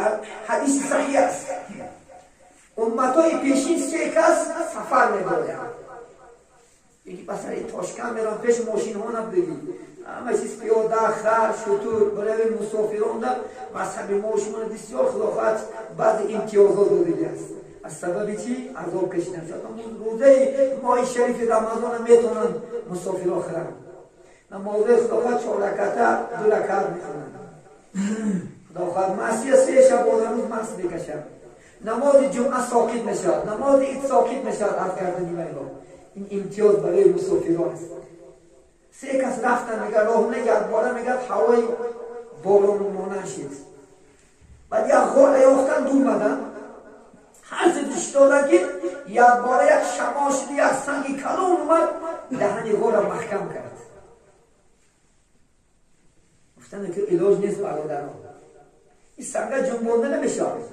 Дар ҳадиси саҳиҳ аст, умматҳои пешин се кас сафар медоданд. Яки ба сари Тошканд мерам, пеш мошинҳо набудагӣ, ҳама чиз пиёда, хар, шутур. Барои мусофиронда мазҳаби мо шуморо бисёр худо хоҳад баъзе имтиёзот додагӣ аст. Аз сабаби чӣ азоб кашидан шуд. Рӯзаи моҳи шарифи Рамазона метавонанд мусофиро хӯранд. Намози худо хоҳад чор раката, ду ракат мехонанд. Худо хоҳад масия се шабонарӯз маст мекашад. Намози ҷумъа соқит мешавад, намози ид соқит мешавад аз гардани вайҳо. Ин имтиёз барои мусофиро аст. Се кас рафтан, мега, роҳ не, якбора, мегӯяд, ҳавои боронмонанд шид. Баъд як ғора ёфтан, дур маданд. Ҳар се душдоданд, ки якбора як шамол шуд, як санги калон омад, даҳани ғора маҳкам кард. Гуфтанд, ки илоҷ нест, бародарон, ин санга ҷунбонда намешавад,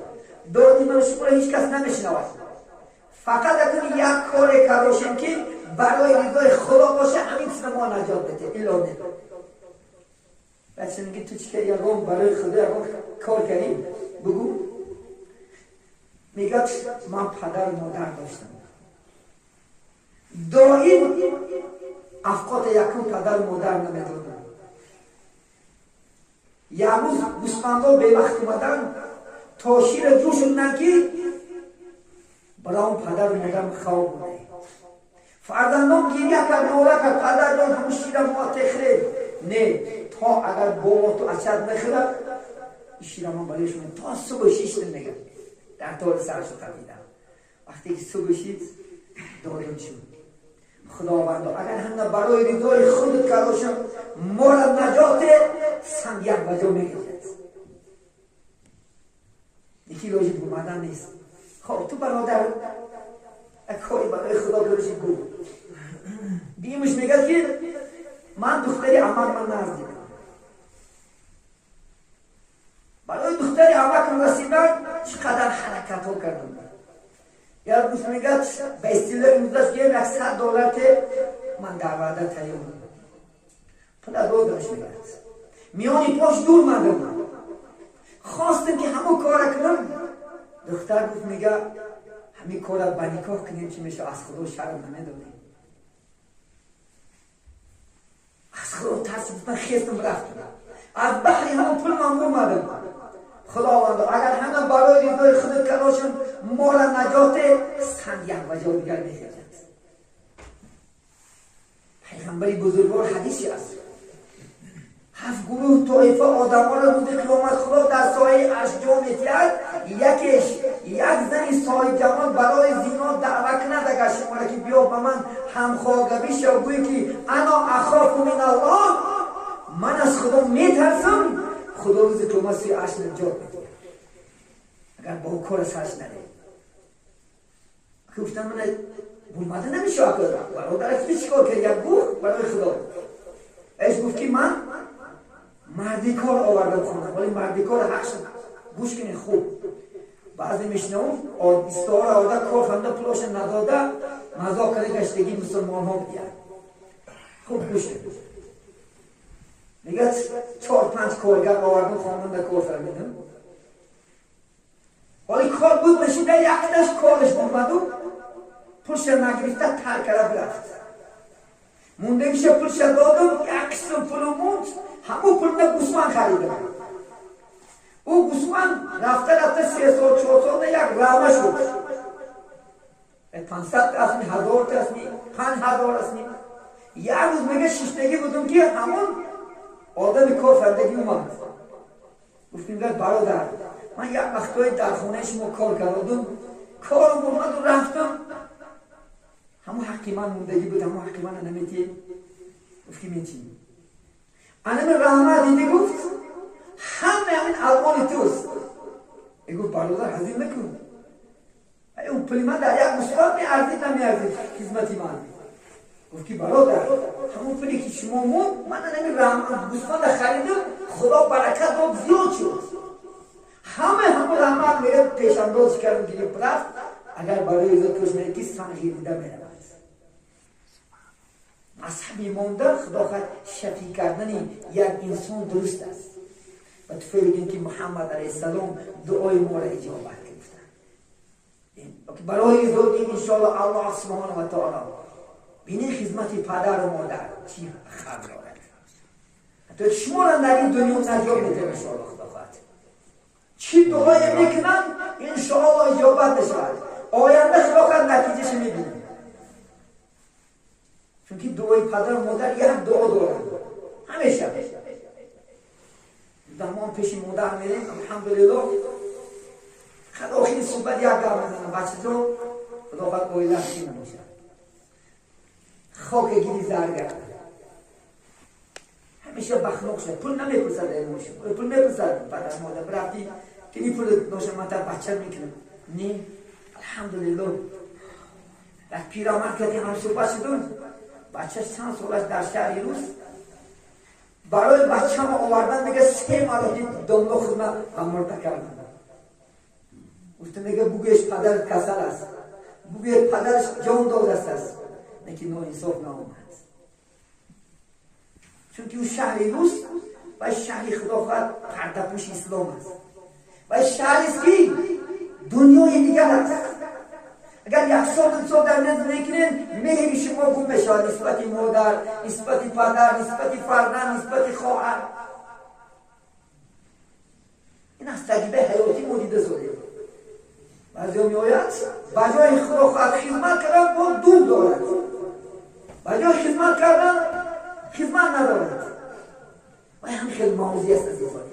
доди ману шуморо ҳеҷ кас намешунавад. Фақат акун як коре кардошем, ки барои ризои Худо боша, ҳамин чиза мо наҷот бите, ило не. Бача меги, ту чӣ кардӣ? Ягон барои Худо ягон кор кардӣ, бугӯ. Мегӯяд, ман падару модар доштам, доим афқоти якум падару модар намедодам. Як рӯз гӯсфандо бевақт омадан, то шира ҷӯшондан, ки барои падару модарам хоб буде. Фарзандон гиря кард, нола кард: «Падарҷон, ҳамун шира мо техрем». «Не, то агар бобо ту ачад нахӯрад, шира ман барои шумо». То субҳ шиштем, мегӯяд, дар тори сарашо қабидам. Вақте ки субҳ шид, додем шуд. Худовандо, агар ҳама барои ризои худат кардошам, мора наҷоте. Санг як ба ҷо мегирад, яки лоҷи омадан нест. Хоб, ту, бародар, як кори барои Худо кардоши, гӯ. Димуш мегӯяд, ки ман духтари амак ман наздикам. Барои духтари амакам расидан чӣ қадар ҳаракатҳо кардам. Як рӯз, мегӯяд, ба истилоҳи имрӯзаш гӯем, 100 доллар те, ман дар ваъда тайёрам. Пула додаш, мегӯяд, миёни пош дур мадам. Хостем, ки ҳамон кора кунам. Духтар гуфт, мега, ҳамин кора ба никоҳ кунем, чӣ мешавад? Аз Худо шарм намедонем, аз Худо тарс. Ман хестам, рафтам, аз баҳри ҳамон пул ман омадам. Худовандо, агар ҳама барои ризои худат кардошам, мора наҷоте. Санг як ба ҷо дигар мехезад. Пайғамбари бузургвор ҳадиси аст: ҳафт гурӯҳ, тоифа одамҳоро рӯзи қиёмат Худо дар сояи арш ҷо метиҳад. Якеш як зани соҳибҷамол барои зино даъва кунад агар шуморо, ки биё ба ман ҳамхогавӣ шав, гӯе ки أنا أخاف من الله, ман аз Худо метарсам, Худо рӯзи қиёмат сӯи арш наҷот медиҳад, агар бо кора сарш наде. Гуфтам, мана булмада намешавад, бародар, ту чӣ кор кард? Як гуфт барои Худо. Эш гуфт, ки ман мардикор овардам хона. Вале мардикор ҳақш гӯш кунед хуб. Баъзе мешунавам, истора ода кор фаҳмида, пулоша надода, мазо карда гаштагӣ мусулмонҳо бидиҳад. Хуб гӯш кунед. Мегӯяд, чор панҷ коргар овардам, хонанда кор фармидам. Ҳоли кор буд нашида, якташ кораш омаду пулша нагирифта тарк карда рафт. Мондагиша пулша додам, як қисм пулу монд, ҳамун пулна гусман харидам. Ӯ гусман рафта рафта 3 сол, 4 сол як рама шуд. 500 асми, 1000 асми, 5000 асми. Як рӯз, мега, шиштагӣ будум, ки ҳамон одами кор фардагӣ омад. Гуфтим, бародар, ман як вақтҳое дар хонаи шумо кор кардам, корам омаду рафтам, ҳамон ҳаққи ман мондагӣ буд, ҳамон ҳаққи мана наметиҳ? Гуфт, ки метиҳ. Анами раҳмат диди, гуфт, ҳама ҳамин албони туст. Гуфт, бародар, ҳазин накун, он пули ман дар як мусоат меарзид, намеарзид хизмати ман. Гуфт, ки бародар, ҳамон пуле ки шумо монд, ман анами раҳмат гӯсфанда харидам, Худо баракат дод, зиёд шуд. Ҳама ҳамон раҳмат, мегӯяд, пешандоз кардам, гирифт, рафт. Агар барои изо кӯш ки сангирида меравад. Мазҳаби монда, худо хоҳад, шафӣ кардани як инсон дуруст аст. Ва туфайли ки Муҳаммад алайҳиссалом дуои моро иҷобат гирифтанд. Барои ризои иншоаллоҳ Аллоҳ субҳонаҳу ва таоло. Бинед, хизмати падару модар чӣ хаб дорад. Ҳатто шуморо дар ин дунё наҷот медиҳад, иншоаллоҳ, худо хоҳад. Чӣ дуое мекунанд, иншоаллоҳ, иҷобат мешавад. Оянда, худо хоҳад, натиҷаша мебинем. Чунки дуои падару модар як дуо дорад ҳамеша. Дамон пеши модар мерем, алҳамдулиллоҳ. Хад охири суҳбат як гап мезанам: бачаҷон, худо хоҳад, оила чӣ набошад, хоке гири зар гардад, ҳамеша бахноқ шуд. Пул намепурсад, пул мепурсад падар модар. Рафти ки пул доша, ман та бача мекунам. Не, алҳамдулиллоҳ, як пирамард кади ҳамсуҳбат шудум. Бачаш чанд солаш дар шаҳри рус. Барои бачамо овардан, мега, се маротиб домло хизмат ва мурда кардам. Гуфта, мега, бугӯеш, падарат касал аст, бугӯед, падараш ҷон додааст аст. Лекин ноинсоф наомад, чунки ӯ шаҳри рус ва шаҳри, худо хоҳад, пардапӯши ислом аст ва шаҳрест, ки дунёи дигар аст. Агар як сол, 2 сол дар миён зиндагӣ кунед, меҳри шумо гум мешавад нисбати модар, нисбати падар, нисбати фарзанд, нисбати хоҳар. Ин аз таҷрибаи ҳаётӣ мо дида зодем. Баъзеҳо меояд, ба ҷои, худо хоҳад, хизмат кардан, бо дур дорад, ба ҷои хизмат кардан хизмат надорад. Ва ҳам хеле мавзӯи аст, азизон.